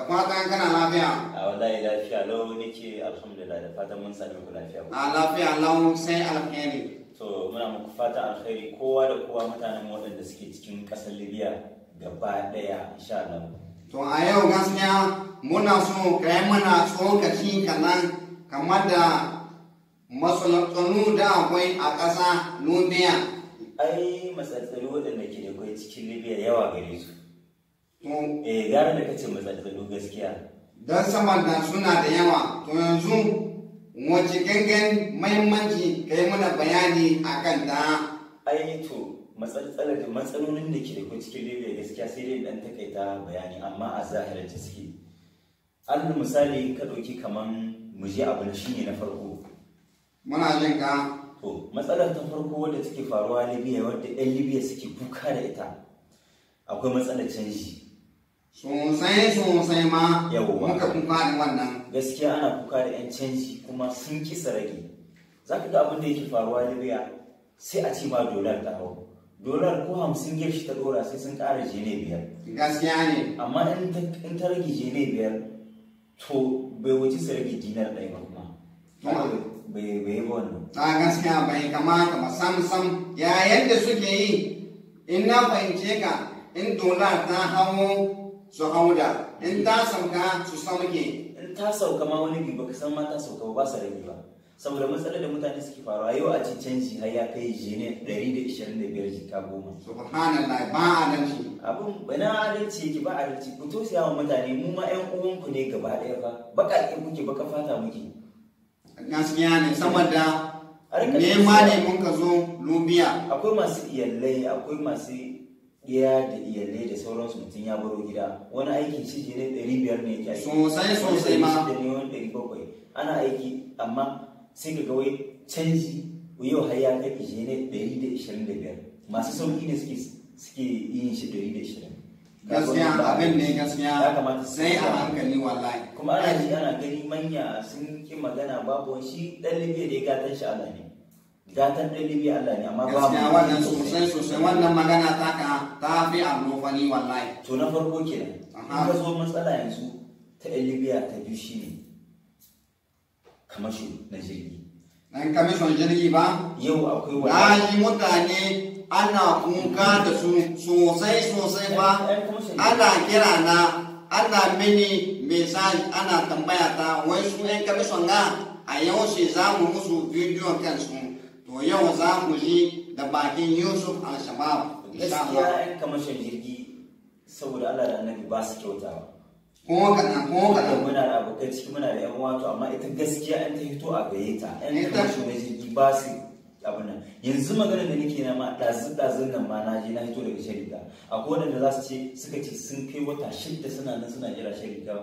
Da fatan kana lafiya. A wallahi lafiya lau nake, alhamdulillah, da fatan mun sami ku lafiya. A lafiya lau, sai alheri. To muna muku fatan alkhairi kowa da kowa, mutanen waɗanda suke cikin ƙasar Libya gaba ɗaya, insha Allah. To a yau gaskiya muna so ka yi mana tsokaci kaɗan kamar da matsalolu da akwai a ƙasa Libya. Ai matsaloli waɗanda ke da kwai cikin Libya yawa gare su. To Eh, gara da kace matsaloli gaskiya. Don saboda suna da yawa, to yanzu wace gangan mahimmanci ka yi mana bayani a kan ta. Ai to matsalolin matsalolin da ke da kwai cikin Libya gaskiya sai dai dan takaita bayani, amma a zahirance suke. Alal misali, ka ɗauki kaman mu je abu na shine na farko. Muna jin ka. To matsalar ta farko wadda take faruwa Libya, wadda 'yan Libya suke kuka da ita, akwai matsalar canji. Sosai sosai ma. Yawwa. Muka kuka da wannan. Gaskiya ana kuka da 'yan canji kuma sun kisa rage. Za ka ga abin da yake faruwa Libya, sai a ce ma dolar ta hau. Dolar ko 50 girshi ta dora, sai sun ƙara jene 5. Gaskiya ne. Amma in ta rage jene 5, to bai wuce su rage dinar 1 ba kuma. Bai yi ba wannan. A gaskiya bai kamata ba sam sam. Yayin da suke yi, in na fahimce ka, in dolar ta hawo su hauda, in ta sauka su sauke. In ta sauka ma, wani bi baka san ma ta sauka ba, ba su rage ba, saboda matsalar da mutane suke faruwa yau, a ci canji har ya kai jene 125, jika 10. Subhanallah, ba adalci. Abin bana adalci yake ba, adalci. Ku tausaya wa mutane, mu ma ƴan uwanku ne gaba ɗaya fa, baƙaƙe kuke, baka fata muke. Gaskiya ne, saboda A rika nema ne mun ka zo Libya. Akwai masu iyalai, akwai masu iya da iyalai da sauransu. Mutum ya baro gida, wani aikin shi jene 500 ne yake aiki. Sosai sosai wani ma. 600 ne, wani 700 ana aiki, amma sai ka ga wai canji yau har ya kai jene 125. Masu sauki ne suke yin shi 120. Gaskiya abin ne gaskiya. Ya kamata su sai a hankali wallahi. Kuma ana ji ana gani, manya sun ki magana, babu wani. Shi dan Libya da ya gatan shi Allah ne, gatan dan Libya Allah ne, amma babu. Gaskiya wannan sosai sosai, wannan magana taka ta fi annofani wallahi. To na farko kenan. In ka zo matsala yanzu ta yan Libya ta biyu shine kamasho na jirgi. Dan kamishon jirgi ba. Yau akwai Na wani ji mutane ana kuka da su sosai sosai ba. Yan kamashin. Ana kira na, ana mini message, ana tambaya ta wai su yan kamishon ga a yaushe za mu musu bidiyon kansu. To yau za ku ji da bakin Yusuf Al-Shabab, insha Gaskiya Allah. yan kamashin jirgi, saboda Allah da Annabi, ba su kyautawa. Ko kaɗan, ko kaɗan. Muna da abokai ciki, muna da yan uwa, to amma ita gaskiya an ta hito a gaye ta, yan kamasho na jirgi ba su abin nan. Yanzu maganar da nake na ma ɗazu ɗazun nan ma, na je na hito daga sharika, akwai waɗanda za su ce, suka ce sun kai wata 6 suna nan suna jira sharika,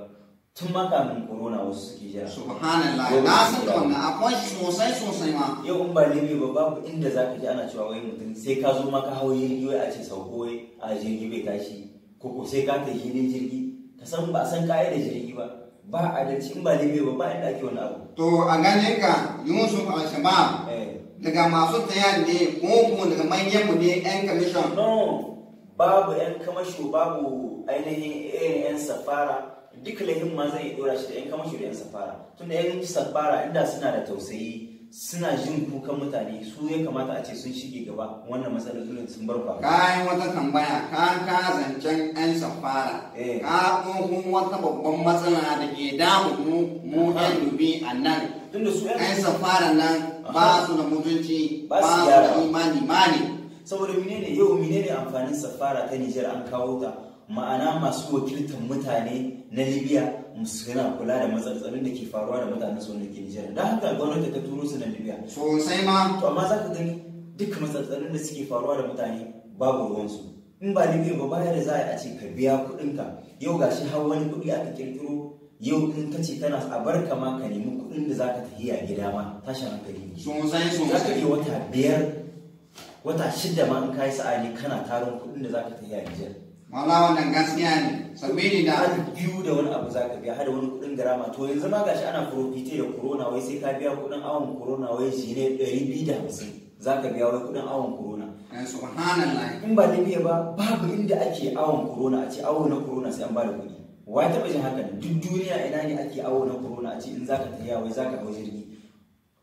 tun ma kamin corona wasu suke jira. Subhanallah, na san da wannan, akwai shi sosai sosai ma. Yau in ba Libya ba, babu inda za ka ji ana cewa wai mutum sai ka zo ma ka hau jirgi wai a ce sauko, wai a jirgi bai tashi, ko sai ka tafi filin jirgi. Ka san ba a san ka'idar jirgi ba. Ba adalci. In ba Libya ba, ba inda ake wani abu. To a ganin ka, Yusuf Al-Shabab, Eh. daga masu tayan ne ko daga manyan mu ne yan kamishon? No, babu yan kamasho, babu ainihin irin yan safara. Duk lahin ma zan iya dora shi da yan kamasho da yan safara, tunda yan safara inda suna da tausayi, suna jin kukan mutane, su ya kamata a ce sun shige gaba wannan matsalar zurin sun bar kwa. Kayan wata tambaya ka zancen yan safara, Eh. ka ɗauko wata babban matsala da ke damu mu mu yan dubi a nan. Tunda su yan Yan safara nan ba su da mutunci, Ba ba su su gyara. da imani mani. Saboda menene yau, menene amfanin safara ta Nijar an kawo ta? Ma'ana masu wakiltar mutane na Libya suna kula da matsalolin da ke faruwa da mutanen su wanda ke Nijar, don haka gwamnati ta turo su na Libya. Sosai ma. To amma za ka gani duk matsalolin da suke faruwa da mutane babu ruwansu. In ba Libya ba, baya da za a ce ka biya kuɗinka. Yau gashi har wani kuɗi aka kirkiro. Yau in ka ce kana a barka ma ka nemi kuɗin da za ka tafi a gida ma, tashin hankali ne. Sosai Za ka sosai. iya wata 5, wata 6 ma, in ka yi sa'a ne, kana tarin kuɗin da za ka tafi a Nijar. Wala wannan gaskiya ne sabili da Har biyu da wani abu za ka biya, har da wani kuɗin garama. To yanzu ma gashi ana profite da corona, wai sai ka biya kuɗin awon corona, wai shi ne 250 za ka biya, wai kuɗin awon corona. Subhanallah. In ba Libya ba, babu inda ake awon corona, a ce awo na corona sai an ba da kuɗi. Wai taɓa jin haka? Duk duniya ina ne ake awo na corona a ce in zaka tafiya wai zaka hau jirgi?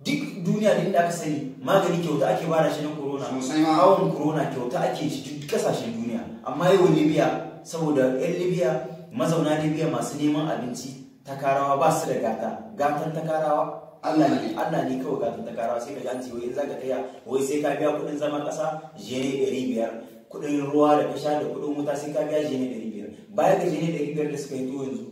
Duk duniya da inda aka sani magani kyauta ake bada shi na corona, awon corona kyauta ake shi duk kasashen duniya. Amma yau Libya, saboda yan Libya, mazauna Libya masu neman abinci, takarawa ba su da gata, gatan takarawa Allah ne, Allah ne kawai gatan takarawa. Sai ka ji an ce wai in zaka taya wai sai ka biya kuɗin zaman ƙasa jene 500, kuɗin ruwa da ka sha da kuɗin wuta sai ka biya jene 500. Baya ga jene 500 da suka hito yanzu,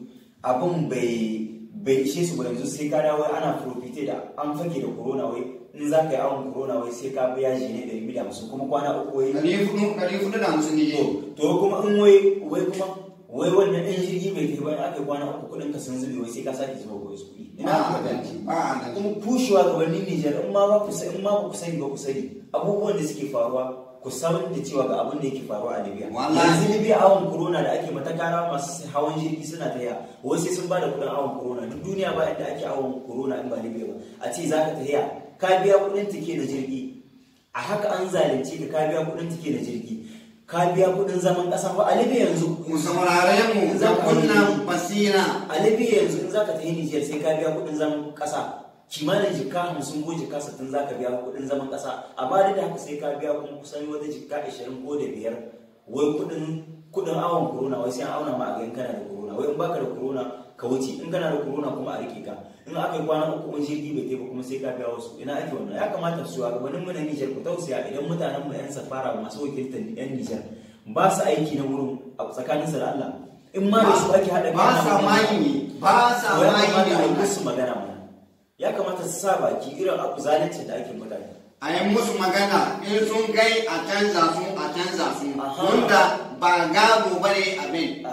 abin bai ishe su ba. Yanzu sai ka dawo ana profite da an fage da corona, wai in za ka yi awon corona wai sai ka biya jene 250, kuma kwana uku wai 450 ne. To kuma in wai kuma wai wannan ɗan jirgi bai kai bayan aka yi kwana uku kuɗin ka sun zube, wai sai ka sake zuba ko wasu kuɗi. Ina adalci ba adalci. Kuma kushewa gabanin Nijar, in ma ba ku in ma ba ku sani ba, ku sani abubuwan da suke faruwa, ku san da cewa ga abin da yake faruwa a Libya. Yanzu Libya awon corona da ake matakara, masu hawan jirgi suna taya wai sai sun bada kuɗin awon corona. Duk duniya ba inda ake awon corona in ba Libya ba. A ce za ka taya ka biya kuɗin tike na jirgi, a haka an zalunce ka, ka biya kuɗin tike na jirgi, ka biya kuɗin zaman ƙasa ba a Libya yanzu. Ku saurare mu da kunnan basira. A Libya yanzu in zaka tafi Niger sai ka biya kuɗin zaman ƙasa kimanin jika 50 ko jika 60 zaka biya kuɗin zaman ƙasa. Amma duk da haka sai ka biya kuma kusan wata jika 20 ko da 5 wai kuɗin awon corona, wai sai an auna ma a ga in kana da corona, wai in baka da corona ka wuce, in kana da corona kuma a rike ka. In aka yi kwana uku in jirgi bai tafi kuma sai ka biya wasu. Ina ake wannan? Ya kamata su gabanin mu na Niger ku tausaya. Idan mutanen mu yan safara masu wakiltar yan Niger ba su aiki na wurin a tsakanin su da Allah, in ma da su ake hada ba sa mayi, ba sa mayi ne a musu magana mana. Ya kamata su sa baki irin abu zalunci da ake mutane, a yi musu magana. In sun kai a canza su, a canza su, wanda ba gado bane abin.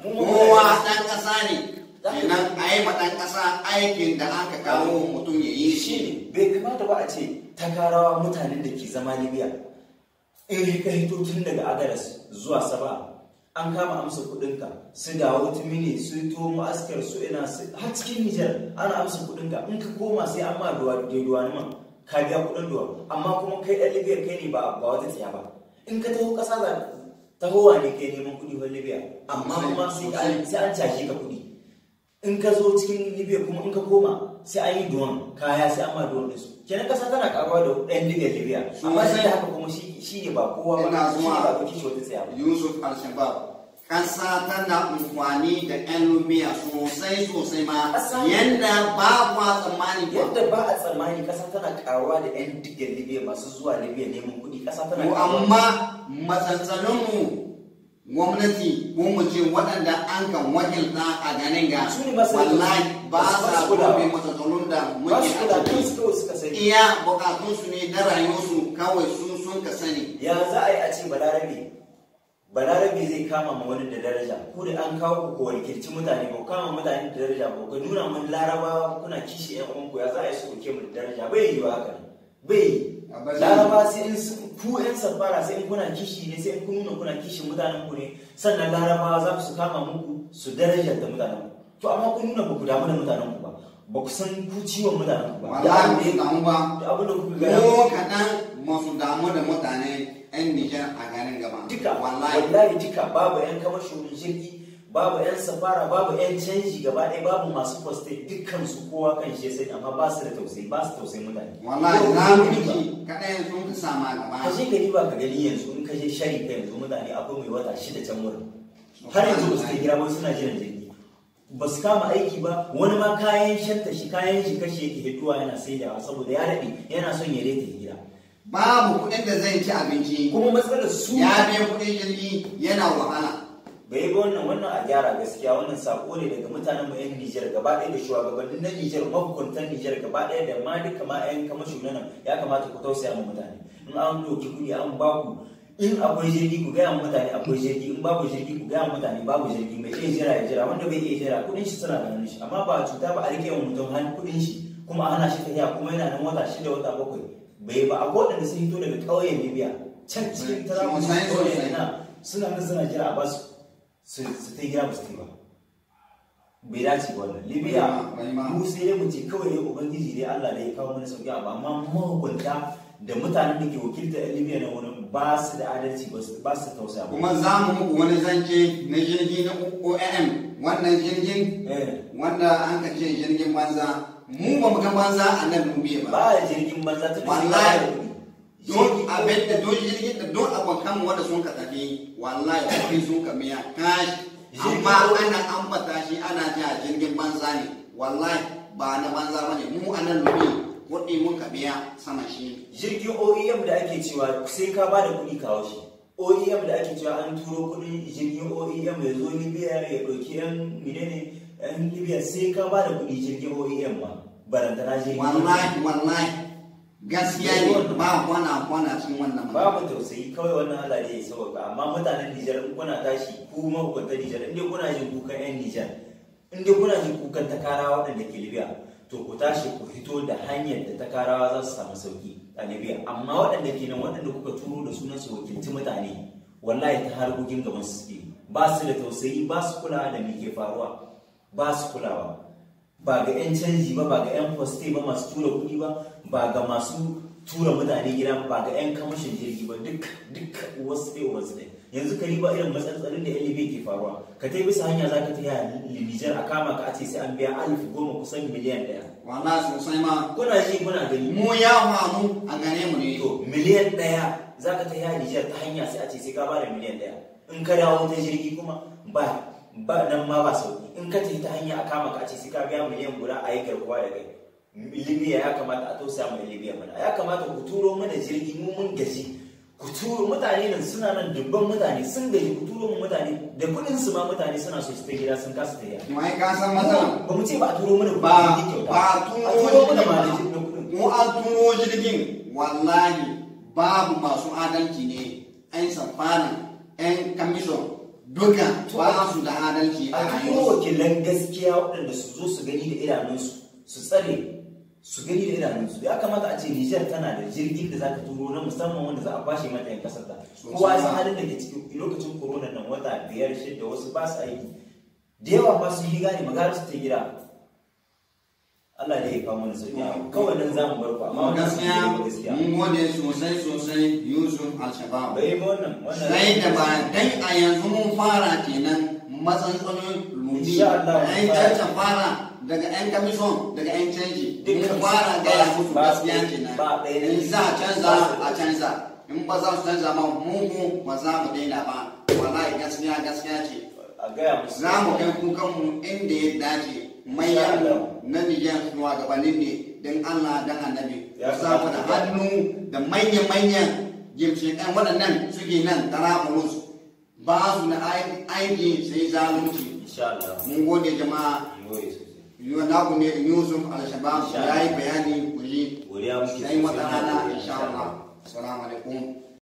Kowa ɗan ƙasa ne. Kenan a yi ma ɗan ƙasa aikin da aka kawo mutum ya yi shi ne. Bai kamata ba a ce takarawa mutanen da ke zama Libya, in ka hito tun daga Agadas zuwa Saba an kama amsa kuɗinka, su dawo tumini, su to mu'askar, su ina, har cikin Nijar ana amsa kuɗinka. In ka koma sai an ma duwa man ka biya kuɗin duwa. Amma kuma kai ɗan Libya kai ne ba wata tsiya ba. In ka taho ƙasa za tahowa ne kai neman kuɗi wani Libya, amma kuma sai an cashe ka kuɗi in ka zo cikin Libya. Kuma in ka koma sai an yi duwan kaya, sai an ma duwan ɗinsu. Kenan ƙasa tana karuwa da ɗan Libya, amma sai da haka kuma shi ne ba kowa ba, shi ne ba ɗauki shi wata tsaya ba. Yusuf Al-Shabab, ƙasa tana amfani da ƴan Libya sosai sosai ma yanda ba kwa tsammani. Yadda ba a tsammani, ƙasa tana karuwa da ƴan digar Libya masu zuwa Libya neman kuɗi. Ƙasa tana karuwa, amma matsantsaninmu gwamnati ko mu ce waɗanda an kan wakilta a ganin ga, wallahi ba sa gobe matsatsalun da muke a ciki. Iya bukatunsu ne na rayuwarsu kawai su sun ka sani. Ya za a yi a ce balarabe zai kama ma wani da daraja? Ku da an kawo ku wakilci mutane, ba kama mutane da daraja ba, ku nuna mun larabawa kuna kishi yan uwanku, ya za a yi su ɗauke mu da daraja? Bai yi ba haka, bai yi. Laraba sai in ku yan safara sai in kuna kishi ne, sai in kun nuna kuna kishin mutanen ku ne, sannan larabawa za su kama muku su darajar da mutanen ku. To amma kun nuna ba ku damu da mutanen ku ba, ba ku san ku ciwon mutanen ku ba. Wallahi ba su damu ba. Da abin da kuka gaya ko kaɗan ba su damu da mutane yan Nijar a garin gaba. Duka wallahi duka babu yan kamashin jirgi, babu yan safara, babu yan canji, gaba ɗaya babu masu poste. Dukkan su kowa kan shi sai, amma ba su da tausayi, ba su tausayin mutane. Wallahi za mu ji kaɗai sun ka sama gaba. Ka je ka riba ka gani yanzu, in ka je shari ka yanzu mutane akwai mai wata 6 can wurin har yanzu ba su kai gida ba, suna jiran jirgi, ba su kama aiki ba. Wani ma kayan shanta shi, kayan shi kashe yake hidduwa yana saidawa saboda ya daɗe yana son ya reta gida. Babu kuɗin da zai ci abinci. Kuma matsalar su ya biya kuɗin jirgi yana wahala. Bai ba wannan a gyara gaskiya. Wannan sako ne daga mutanen mu yan Nijar gaba ɗaya da shugabannin na Nijar, mahukuntan Nijar gaba ɗaya da ma duka ma yan kamashu na nan. Ya kamata ku tausaya ma mutane. In an doki kuɗi an ba ku, in akwai jirgi ku gaya ma mutane akwai jirgi, in babu jirgi ku gaya ma mutane babu jirgi. Mai iya jira ya jira, wanda bai iya jira kuɗin shi suna ganin shi. Amma ba a cuta ba, a rike wa mutum hannu kuɗin shi kuma a hana shi tafiya, kuma yana nan wata 6 wata 7 bai ba. Akwai waɗanda sun hito daga ƙauyen Libya can cikin Taraba ƙauyen na suna nan suna jira a basu su ta gida, ba su ta ba. Bai dace ba wannan. Libya mu sai dai mu ce kawai dai ubangiji dai Allah da ya kawo mana sauki abu, amma mahukunta da mutanen da ke wakiltar 'yan Libya na wurin ba su da adalci, ba su tausaya ba. Kuma za mu muku wani zance na jirgi na OAM, wannan jirgin wanda an ka ce jirgin banza, mu ba mu ga banza a nan Libya ba. Ba jirgin banza ta. Wallahi don abin da don jirgin da don abokan wanda sun ka tafi, wallahi kuɗi sun ka miya kashi, amma ana ambata shi ana cewa jirgin banza ne. Wallahi ba na banza bane, mu a nan Libya kuɗi muka biya sama shi. Jirgin OEM da ake cewa sai ka ba da kuɗi kawo shi, OEM da ake cewa an turo kuɗin jirgin OEM ya zo Libya ya ɗauki yan menene yan Libya, sai ka ba da kuɗi jirgin OEM ma, barantana jirgin. Wallahi wallahi gaskiya ne, ba kwana kwana cikin wannan. Babu tausayi kawai, wannan Allah ne ya sauka. Amma mutanen Nijar, in kuna tashi ku mahukuntan Nijar, in dai kuna jin kukan yan Nijar, in dai kuna jin kukan takarawa waɗanda ke Libya, to ku tashi ku fito da hanyar da takarawa za su samu sauki a Libya. Amma waɗanda ke nan, waɗanda kuka turo da sunan su wakilci mutane, wallahi ta harkokin gaban su suke, ba su da tausayi, ba su kulawa da me ke faruwa, ba su kulawa ba ga 'yan canji ba, ba ga 'yan poste ba masu tura kuɗi ba, ba ga masu tura mutane gida, ba ga 'yan kamashin jirgi ba, duk duk wasu ɗaya wasu ɗaya. Yanzu ka riba irin matsatsalin da 'yan Libya ke faruwa, ka tai bisa hanya za ka tafiya Nijar a kama ka a ce sai an biya 10,000, kusan miliyan 1. Wallahi sosai ma. Kuna ji kuna gani. Mu ya mu a gare mu ne. To miliyan 1 za ka tafiya Nijar ta hanya, sai a ce sai ka bada miliyan 1. In ka dawo ta jirgi kuma ba ba nan ma ba sauki, in ka tafi ta hanya a kama ka a ce sai ka biya miliyan 1 a yi garkuwa da kai. Libya ya kamata a tausaya mai Libya mana, ya kamata ku turo mana jirgi, mu mun gaji. Ku turo mutane nan, suna nan dubban mutane sun gaji, ku turo mu mutane da kuɗin su ma, mutane suna so su ta gida sun kasa tafiya. Mai ka san matsala. Ba mu ce ba a turo mana ba kuɗin kyauta. Ba a turo mana ma da jirgin kuɗin. Mu an turo jirgin, wallahi babu masu adalci ne, 'yan samfanin 'yan kamishon duka ba su da adalci a A turo rayuwarsu. Wakilan gaskiya waɗanda su zo su gani da idanunsu, su tsare su gani da idanunsu. Ya kamata a ce Nijar tana da jirgin da zaka turo na musamman wanda za a kwashe mata yan kasar ta. Kowa ya san halin da ke ciki lokacin corona nan, wata 5, 6, wasu ba su aiki da yawa, ba su yi gane magana su ta gida. Allah da ya kawo mana sauki, kawai nan za mu bar ku, amma wannan Gaskiya gaskiya mun gode sosai sosai, Yusuf Al-Shabab. Bai ba wannan wannan. Sai da ba dai a yanzu mun fara kenan matsantsanin lumi. Insha Allah mun yan fara. cancan fara daga yan kamishon, daga yan canji, mun Dukkan fara su gaya musu gaskiya kenan. ba ɗaya na In za a canza ba su- a canza, in ba za su canza ma mu ba za mu daina ba. Wallahi gaskiya gaskiya ce. A gaya musu. Za mu kai kukanmu inda ya dace, manyan na Nijar shugabannin ne, don Allah don annabi Ya sa mu da kamata. hannu da manya-manyan gimshiƙan waɗannan suke nan Tarabulus, ba su na aiki sai zalunci. Insha Allah. Mun gode jama'a. Mun gode sosai. Yau naku ne Yusuf Al-Shabab Insha ya yi bayani, ku ji Godiya muke sai wata sosai. rana insha Allah. Assalamu alaikum.